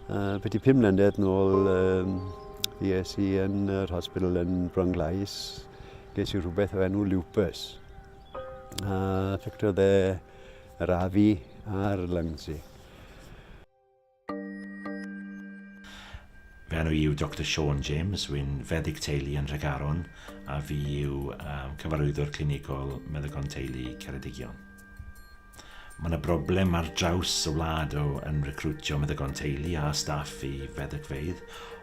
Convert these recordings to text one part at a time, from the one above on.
Byti 5 mlynedd nôl um, fues i yn yr hospital yn Bronglais. Ges i rhywbeth o enw lupus. A affectodd e yr afu a'r lungs i. Fy enw i yw Doctor Sean James, wy'n feddyg teulu yn Nhregaron a fi yw um, cyfarwyddwr clinigol Meddygon Teulu Ceredigion. Mae yna broblem ar draws y wlad o yn recriwtio meddygon teulu a staff i feddygfeydd,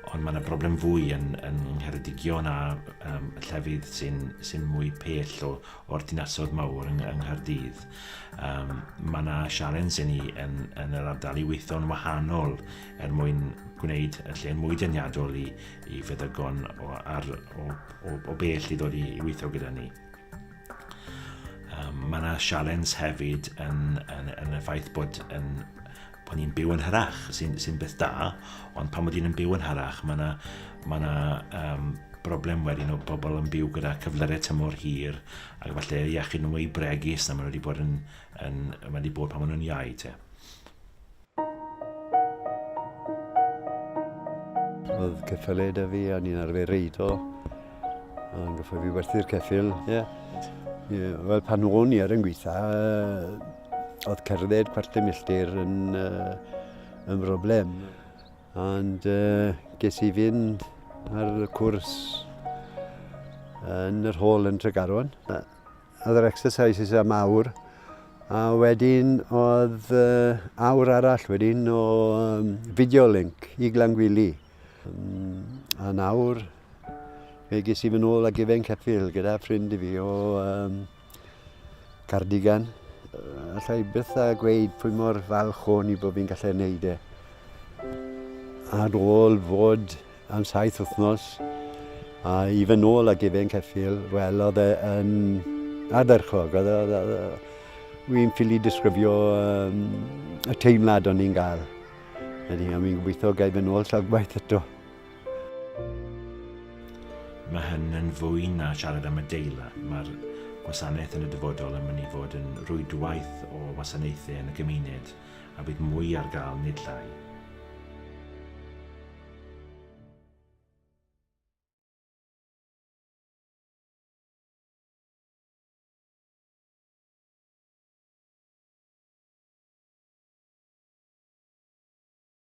ond mae yna broblem fwy yn, yn Ngheredigion a um, llefydd sy'n sy mwy pell o, o'r dinasoedd mawr yng, yng Nghaerdydd. Um, mae yna sialens i ni yn, yn yr ardal i weithio'n wahanol er mwyn gwneud y lle'n mwy deniadol i, i feddygon o, ar, o, o, o bell i ddod i, i weithio gyda ni. Um, mae yna sialens hefyd yn, yn, yn y ffaith bod, yn, bod ni'n byw yn hyrach, sy'n sy beth da, ond pan bod ni'n byw yn hyrach, mae yna, mae yna um, broblem wedyn o bobl yn byw gyda cyflyrau tymor hir ac falle iechyd nhw mwy bregus na maen nhw wedi bod yn, yn, yn wedi bod pan maen nhw'n iau te. Oedd ceffylau da fi a ni'n arfer reido. A'n gyffo fi werthu'r ceffyl, ie. Yeah. Yeah, wel, pan o'n i ar yn gweitha, oedd cerdded cwarter milltir yn, uh, yn broblem. Ond uh, ges i fynd ar y cwrs yn yr hôl yn Tregaron. Oedd yr exercises am awr, a wedyn oedd uh, awr arall wedyn o um, video link i Glangwili. Um, a nawr, fe ges i fy nôl ag efen ceffyl gyda ffrind i fi o um, Cardigan. Alla i byth a gweud pwy mor falch o'n i bod fi'n gallu neud e. Ar ôl fod am saith wythnos, a i fy nôl ag efe yn ceffyl, wel, oedd e yn ardderchog. Oedd, oedd, oedd, wy'n ffili disgrifio um, y teimlad o'n i'n gael. Ydy, a mi'n gobeithio gael fy nôl sawl gwaith eto. Mae hyn yn fwy na siarad am adeilad. Mae'r gwasanaeth yn y dyfodol yn mynd i fod yn rwydwaith o wasanaethau yn y gymuned a bydd mwy ar gael, nid llai.